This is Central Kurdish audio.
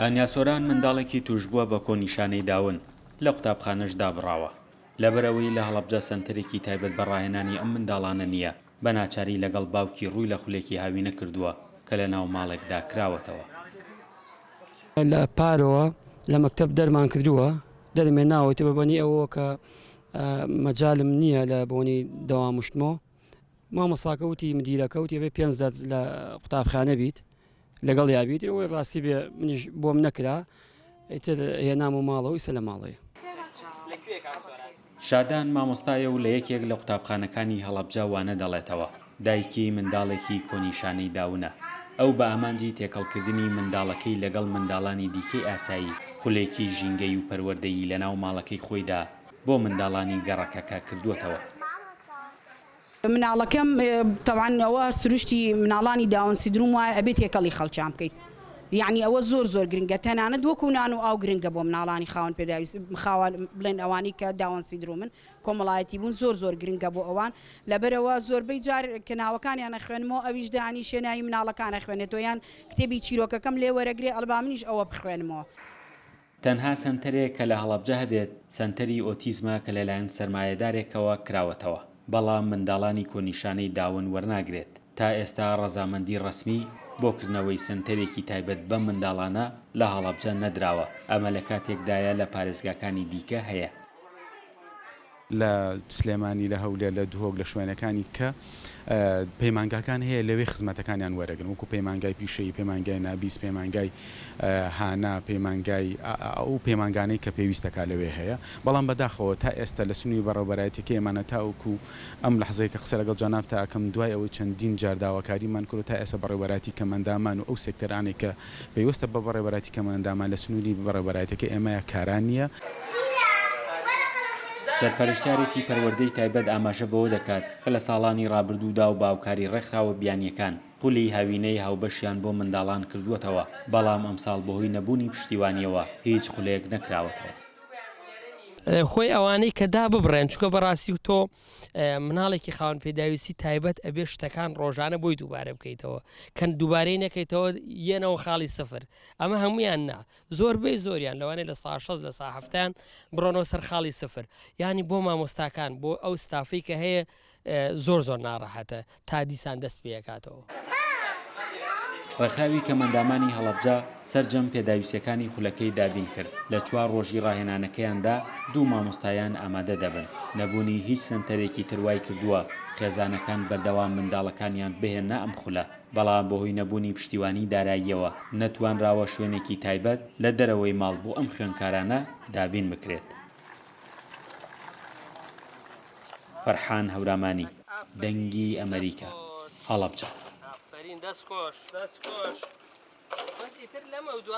ئانیا سۆران منداڵێکی تووشبووە بە کۆنیشانەی داون، لە قوتابخانەش دابڕاوە. لەبەرئەوەی لە هەڵەبجە سەنتەرێکی تایبەت بە ڕاهێنانی ئەم منداڵانە نییە، بە ناچاری لەگەڵ باوکی ڕووی لە خولێکی هاوینە کردووە کە لەناو ماڵێکدا کراوەتەوە. لە پارەوە لە مەکتەب دەرمان کردووە، دەرم هێناوە ئیتر بە بەنی ئەوەوە کە مەجالم نییە لە بۆنی دەوام وشتمەوە، مامۆستاکە وتی مدیرەکە وتی ئەبێ پێنج دەرس لە قوتابخانە بیت لەگەڵیا بیت ئەوەی ڕاستی بێ منیش بۆم نەکرا ئیتر هێنام و ماڵەوە ئیسە لە ماڵێ. شادان مامۆستایە و لە یەکێک لە قوتابخانەکانی هەڵەبجە وانە دەڵێتەوە، دایکی منداڵێکی کۆنیشانەی داونە، ئەو بە ئامانجی تێکەڵکردنی منداڵەکەی لەگەڵ منداڵانی دیکەی ئاسایی، خولێکی ژینگەی و پەروەردەیی لەناو ماڵەکەی خۆیدا بۆ منداڵانی گەڕەکەکە کردووەتەوە. مناڵەکەم تەبعەن ئەوە سروشتی مناڵانی داون سیدروم وایە ئەبێ تێکەڵی خەڵکیان بکەیت یەعنی ئەوە زۆر زۆر گرنگە تەنانەت وەکو نان و ئاو گرنگە بۆ مناڵانی خاوەن پێداویست خاوەن بڵێن ئەوانەی کە داون سیدرومن کۆمەڵایەتی بوون زۆر زۆر گرنگە بۆ ئەوان لەبەرئەوە زۆربەی جار کە ناوەکانیان ئەخوێنمەوە ئەویش دانیشێ ناوی مناڵەکان ئەخوێنێتەوە یان کتێبی چیرۆکەکەم لێ وەرەگرێ ئەڵێ با منیش ئەوە بخوێنمەوە. تەنها سەنتەرێک کە لە هەڵەبجە هەبێت سەنتەری ئۆتیزمە کە لەلایەن سەرمایەدارێکەوە کراوەتەوە، بەڵام منداڵانی کۆنیشانەی داون وەرناگرێت. تا ئێستا ڕەزامەندی ڕەسمی بۆ کردنەوەی سەنتەرێکی تایبەت بەم منداڵانە لە هەڵەبجە نەدراوە، ئەمە لە کاتێکدایە لە پارێزگاکانی دیکە هەیە. لە سلێمانی، لە هەولێر، لە دهۆک، لە شوێنەکانی کە پەیمانگاکان هەیە لەوێ خزمەتەکانیان وەرەگرن وەکو پەیمانگای پیشەیی، پەیمانگای نابیس، پەیمانگای هانا، پەیمانگای ئەو پەیمانگانەی کە پێویستەکا لەوێ هەیە، بەڵام بەداخەوە تا ئێستا لە سنووری بەڕێوەبەرایەتیەکەی ئێمانە تاوەکو ئەم لەحزەیە کە قسە لەگەڵ جەنابتا ئەکەم دوای ئەوەی چەندین جار داواکاریمان کردو تا ئێستا بەڕێوەبەرایەتی کەمئەندامان و ئەو سێکتەرانەی کە پەیوەستە بە بەڕێوەبەرایەتی کەمئەندامان لە سنووری بەڕێوەبەرایەتیەکەی ئێمەیا کارا نییە. سەرپەرشتیارێکی پەروەردەی تایبەت ئاماژە بەوە دەکات کە لە ساڵانی ڕابردوودا و بە هاوکاری ڕێکخراوە بیانییەکان خولی هاوینەی هاوبەشیان بۆ منداڵان کردووەتەوە، بەڵام ئەمساڵ بەهۆی نەبوونی پشتیوانییەوە هیچ خولێک نەکراوەتەوە. خۆی ئەوانەی کە داببڕێن چونکە بەڕاستی و تۆ مناڵێکی خاوەن پێداویستی تایبەت ئەبێ شتەکان ڕۆژانە بۆی دووبارە بکەیتەوە کەن دووبارەی نەکەیتەوە یەنەوە خاڵی سفر ئەمە هەمویان نا زۆربەی زۆریان لەوانەیە لە سا 60 لە سا هەفتیان بڕۆنەوە سەر خاڵی سفر ینی بۆ مامۆستاکان بۆ ئەو ستافی کە هەیە زۆر زۆر ناڕەحەتە تا دیسان دەست پێکاتەوە. ڕێکخراوی کەمئەندامانی هەڵەبجە سەرجەم پێداویستیەکانی خولەکەی دابین کرد، لە چوار ڕۆژی ڕاهێنانەکەیاندا دوو مامۆستایان ئامادە دەبن، نەبوونی هیچ سەنتەرێکی تر وایکردووە خێزانەکان بەردەوام منداڵەکانیان بهێننە ئەم خولە، بەڵام بەهۆی نەبوونی پشتیوانی داراییەوە نەتوانراوە شوێنێکی تایبەت لە دەرەوەی ماڵ بۆ ئەم خوێندکارانە دابین بکرێت. فەرحان هەورامانی، دەنگی ئەمەریکا، هەڵەبجە.